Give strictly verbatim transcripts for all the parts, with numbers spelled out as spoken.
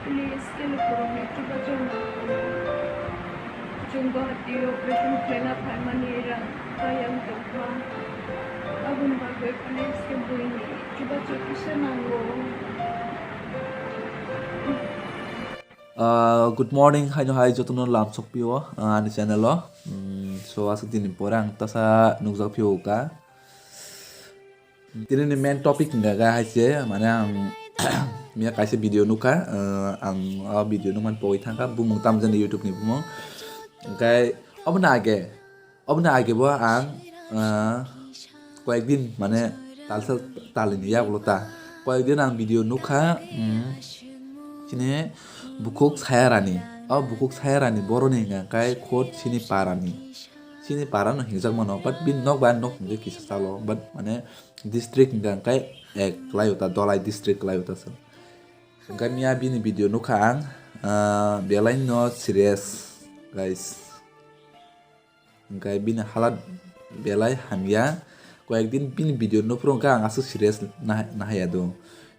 Ni skill kurung ni chubachu nango. Chwng Guwahati operation khlaina phaimani rang kayang tongkha. Aboni bagwi phane skill buini chubachu kisa nango. Ah, good morning, haino hai jotono lam sokpio, ah, ani channel o. Mm, so, aswk dini pore ang tasa nukjak phio ka. Tini ni main topic hwnka khe hai se, mane ang miya kaisa video nukha, ah, ang o video nukmani pogwi thangkha, bumung tamjani YouTube ni bumung. Hwnkhe oboni age, oboni age bo ang, ah, koyekdin mane talsa talini yagulo ta, koyekdin ang video nukha, mm, chini bukhuk Sayarani, o bukhuk Sayarani boroni hwnka khe khot chini parani. Chini para no hingjak mano, but bini nok bai nok hingke kisa chalo, but mane district hingka khe ek kwlai o ta, Dholai district kwlai o ta se. Hingke miya bini video nukha ang, ah, belai no serious, guys. Hingke bini halat belai hamya. Koyekdin bini video nuphuru hingke ang aswk serious nah-, nahaya do.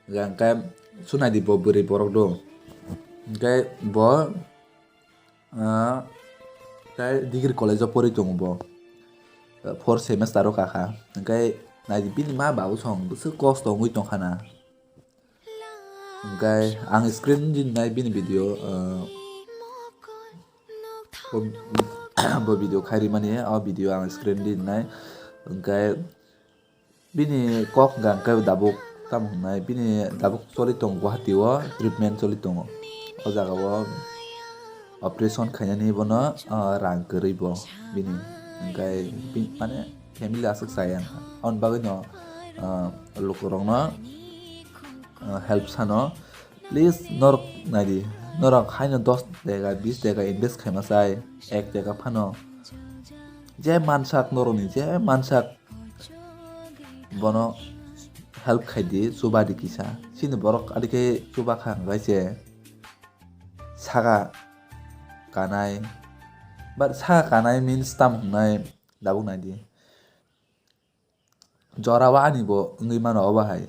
Hingke sunai di bo bwrwi borok do. Hingke bo Ah, tei degree college o pori tongo bo. Fourth semester o kakha. Hingke naidi bini ma babu song bwswk kosto wngwi tongkha na. Hingke ang screen di nai bini video, ah, bo, bo video khai rimani, o video ang screen di nai. Hingke bini kok hwnkha hwnkhe dabuk tamo hwnai, bini dabuk choli tongo Guwahati o, treatment choli tongo. O jaga o operation khainani bono, ah, rang kwrwi bo bini. Hwnkhe bi-, mane family aswk chaya wngkha. Aboni bagwi no, ah, lukurokno, ah, help sano. Please norok naidi, norok haino dos teka, bis teka invest khaima chai, ek teka phano. Je mansak norokni, je mansak bono help khaidi, chubadi kisa. Chini borok adikhe chubakha hwnkhe se saka kanai, but saka kanai means tamo hwnai dabuk naidi. Jorao ani bo wngwi mano obo hai.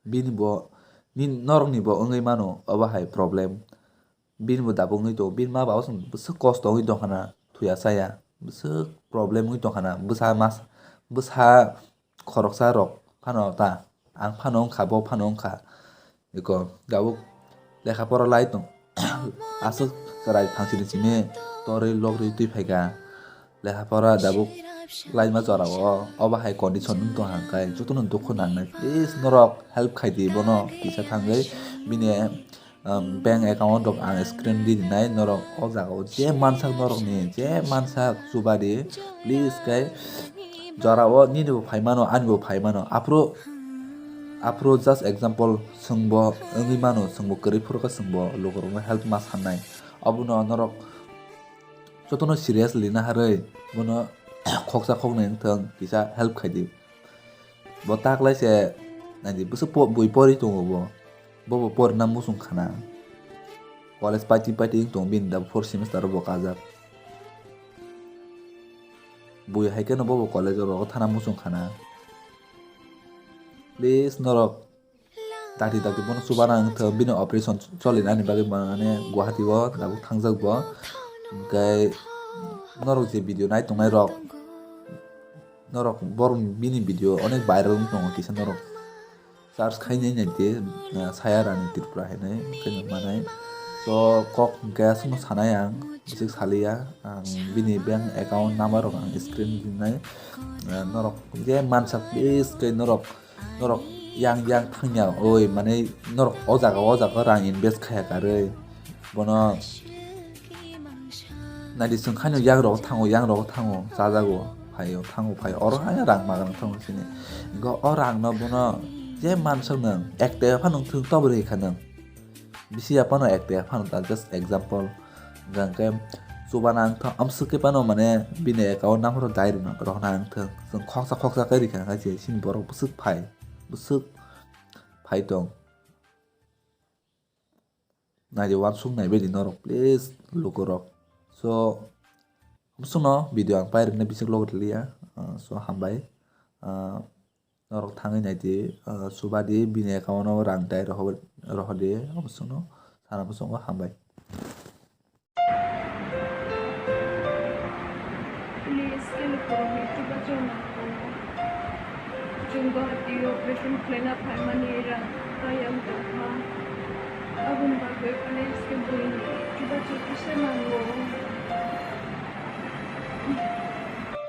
Bini bo, nin-, norokni bo wngwi mano obo hai problem. Bini bo dabuk wngwi tongo, bini ma babu song bwswk kosto wngwi tongkha na, thuya chaya, bwswk problem wngwi tongkha na, bwsa mas-, bwsa khoroksa rok phano ta, ang phano wngkha, bo phano wngkha, eko dabuk lekha pora lai tong, aswk chwrai phangsini simi torwi logri twi phaikha. Lekha pora dabuk laima jora o, obo hai condition wng tong hang khe jotono dukhu nangnai, please norok help khai di bono kisa thangwi bini, um, bank account rok ang screen di nai norok o jaga o je mansak norokni je mansak chubadi please khe jora o nini bo phai mano ani bo phai mano aphuru aphuru just example chwng bo wngwi mano chwng bo kwrwi phuru khe chwng bo lukurokno help ma sannai obono norok jotono seriously naharwi bono khoksa khoknwi wngthang kisa help khaidi. Bo taklai se naidi bwswk po-, bui pori tongo bo. Bo bo porina muchung khana. College paiti paiti wng tongo bini da fourth semester o bo kajak. Bui hai kheno bo bo college o rogo thana muchung khana. Please norok Dakti dakti bono chubana wngthok, bini operation cholinani bagwi mane Guwahati o tabuk thangjak bo. Hwnkhe norok je video nai tongnai rok, norok borok bini video onek viral wng tongo kisa norok search khainai naidi, ah, Sayarani Tripura hinwi khe nukmanai. So kok hwnkhe aswkno sanai ang, bisik saliya, ang bini bank account number rok ang screen rinai, ah, norok je mansak please khe norok Norok yang yang thangya oi, mane norok o jaga o jaga rang invest khaya karwi bono naidi chwng khaino yang rogo thango, yang rogo thango, chajago, phaio, thango, phaio, oro hai rang magang thango sini. Go o rang no bono je mansak nang ek teka phano thung tobri kha nang. Bisi ya phano ek teka phano ta, just example. Hwnkhe chubana wngthok, amswk khe phano mane bini account number dai rwna rohorna wngthok. Chwng khoksa khoksa khe rikha khe se sini borok bwswk phai, bwswk phai tong. Naidi uansuk naibaidi norok please lukurok. So, amswkno video ang pairwknai bisik logo rwliya. Ah, so, hambai. Ah, Norok thangwi naidi, ah, chubadi bini account o rang dai rohor-, rohordi, omo chwngno Sana bwskango hambai. Please, khe lukurokni chubachu nango. Chwng Guwahati-o operation khlaina phaimani rang kaya wng tongkha. Aboni bagwi please khe buini chubachu kisa nango.